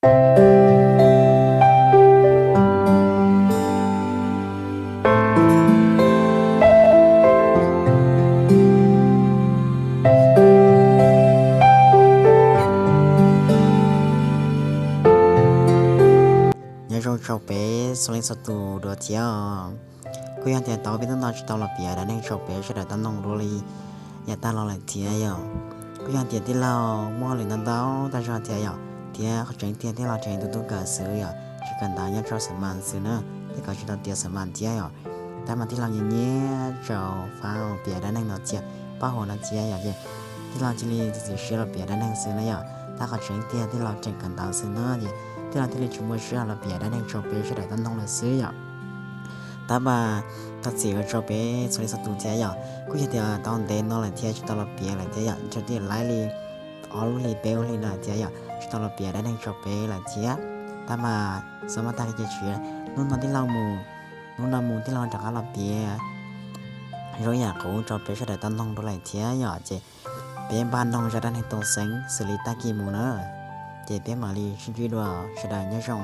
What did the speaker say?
Nyob zoo rau peb txhua leej txhua tus dua thiab. Kuj yog tias tau peb tub no tsis tau los piav dab neeg rau peb sawv daws tau mloog dua li yav tag los lawm thiab yom. Kuj yog tias tij laug muaj hauj lwm ntau ntau tag zog thiab yom, thiab qhov tseem tiag tij laug tseem tus tub kawm xwb yom, tsis kawm ntawv nyob rau xam mas xwb na, thiab kawm tsis tau tiav xam mas thiab yom. Tab mas tij laug nyiam nyiam rau fab piav dab neeg no thiab, paj huam no thiab yom, ces tij laug cia li txiav txim siab los piav dab neeg xwb na yom. Tab qhov tseem tiag tij laug tseem kawm ntawv xwb na, ces tij laug thiaj li tsis muaj siab los piav dab neeg rau peb sawv daws tau mloog lawm xwb yom. Tab mas thov txim rau peb txhua leej txhua tus thiab yom. Kuj yog tias tau ntev no lawm thiab tsis tau los piav lawm thiab yom, tau tij laug li ob lub hli peb lub hli no lawm thiab yom, tsis tau los piav dab neeg rau peb lawm thiab. Tab mas xav mas tag ces tsis, hnub no tij laug mus, hnub no mus tij laug rov qab los piav zoo yam qub rau peb sawv daws tau mloog dua lawm thiab yom. Ces peb npaj mloog zaj dab neeg Tooj Xeeb xws li tag kis mus na, ces peb mam li sib ntsib dua, sawv daws nyob zoo.